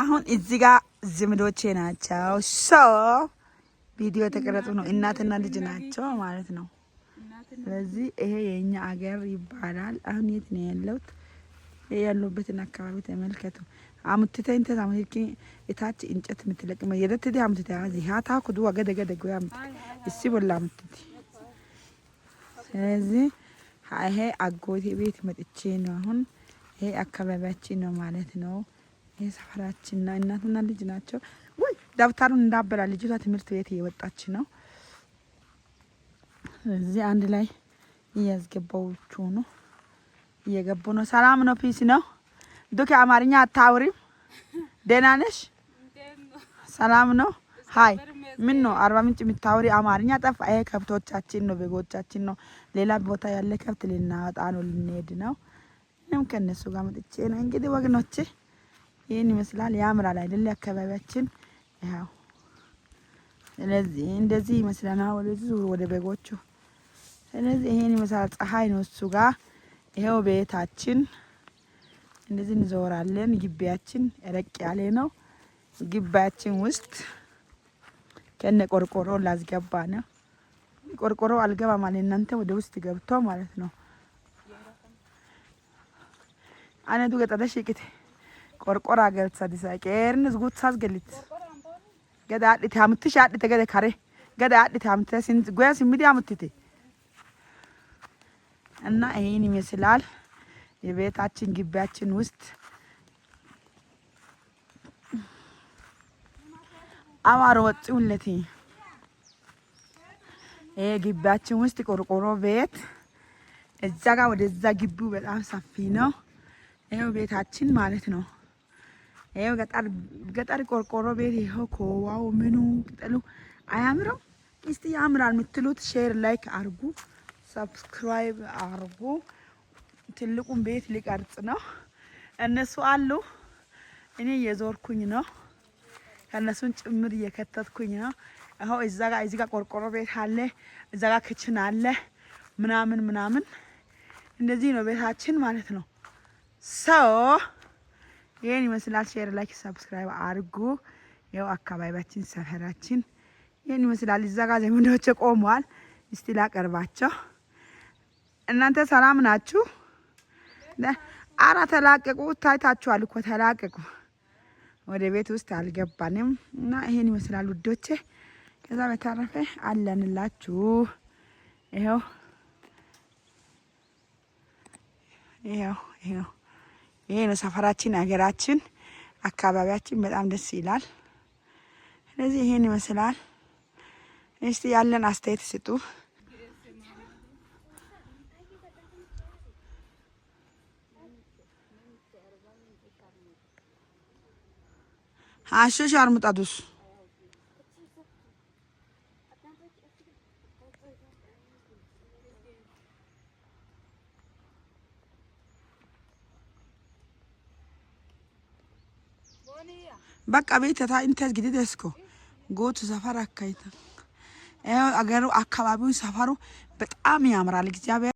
አሁን እዚህ ጋር ዘመዶቼ ናቸው። So ቪዲዮ የተቀረጹ ነው። እናትና ልጅ ናቸው ማለት ነው። ስለዚህ ይሄ የኛ አገር ይባላል። አሁን የት ነው ያለሁት? ይሄ ያለሁበትን አካባቢ ተመልከቱ። አሙትተ እንተ አሙትኪ እታች እንጨት የምትለቅመ የደትዲ አሙትተ ያዚ ሃታ ኩዱ ወገደ ገደ ጎያ አሙትተ እሲ ቦላ አሙትቲ። ስለዚህ ይሄ አጎቴ ቤት መጥቼ ነው። አሁን ይሄ አካባቢያችን ነው ማለት ነው። ይሄ ሰፈራችን ነው። እናትና ልጅ ናቸው። ወይ ደብተሩን እንዳበላ ልጅቷ ትምህርት ቤት እየወጣች ነው። እዚህ አንድ ላይ እያስገባዎቹ ነው፣ እየገቡ ነው። ሰላም ነው፣ peace ነው። ዱኬ አማርኛ አታውሪም? ደህና ነሽ? ሰላም ነው። Hi፣ ምን ነው አርባ ምንጭ የምታወሪ አማርኛ ጠፋ። ይሄ ከብቶቻችን ነው፣ በጎቻችን ነው። ሌላ ቦታ ያለ ከብት ልናወጣ ነው፣ ልንሄድ ነው። እኔም ከእነሱ ጋር መጥቼ ነው። እንግዲህ ወገኖቼ ይህን ይመስላል። ያምራል አይደል? አካባቢያችን ያው ስለዚህ እንደዚህ ይመስለናል። ወደዚህ ዙር ወደ በጎቹ። ስለዚህ ይሄን ይመስላል። ፀሐይ ነው እሱ ጋር። ይሄው ቤታችን እንደዚህ እንዞራለን። ግቢያችን ረቅ ያለ ነው። ግቢያችን ውስጥ ከነ ቆርቆሮ ላስገባ ነው። ቆርቆሮ አልገባ ማለት እናንተ ወደ ውስጥ ገብቶ ማለት ነው። አነዱ ገጠደ ሽቅት ቆርቆራ ገልሳ ዲሳ qeernis guutsaas gelit gede aadhite hamuttishe aadhite gede kare gede aadhite hamuttite guya simmidi hamuttite እና ይሄን ይመስላል የቤታችን ግቢያችን ውስጥ አማሮ ወጪውለት ይሄ ግቢያችን ውስጥ ቆርቆሮ ቤት እዛ ጋር ወደዛ ግቢው በጣም ሰፊ ነው። ይሄው ቤታችን ማለት ነው። ይሄው ገጠር ገጠር ቆርቆሮ ቤት ይሄው ኮዋው ምኑ ቅጠሉ አያምርም? እስቲ ያምራል የምትሉት share like አርጉ፣ subscribe አርጉ። ትልቁን ቤት ሊቀርጽ ነው። እነሱ አሉ፣ እኔ እየዞርኩኝ ነው። ከእነሱን ጭምር እየከተትኩኝ ነው። አሁን እዛ ጋር እዚህ ጋር ቆርቆሮ ቤት አለ፣ እዛ ጋር kitchen አለ ምናምን ምናምን። እንደዚህ ነው ቤታችን ማለት ነው። So ይሄን ይመስላል። Share like subscribe አድርጉ። ያው አካባቢያችን ሰፈራችን ይሄን ይመስላል። እዛ ጋር ዘመዶቼ ቆመዋል። እስቲ ላቀርባቸው። እናንተ ሰላም ናችሁ? አራ ተላቀቁ። ታይታችኋል እኮ ተላቀቁ። ወደ ቤት ውስጥ አልገባንም እና ይሄን ይመስላል ውዶቼ። ከዛ በተረፈ አለንላችሁ። ይኸው ይኸው ይኸው ይሄ ነው ሰፈራችን፣ ሀገራችን፣ አካባቢያችን በጣም ደስ ይላል። ስለዚህ ይሄን ይመስላል። እስቲ ያለን አስተያየት ስጡ። አሾ ሻርሙጣዱስ በቃ ቤተታ ኢንተስ ግዲደስኮ ጎቱ ሰፈር አካይታ አገሩ አካባቢውን ሰፈሩ በጣም ያምራል። እግዚአብሔር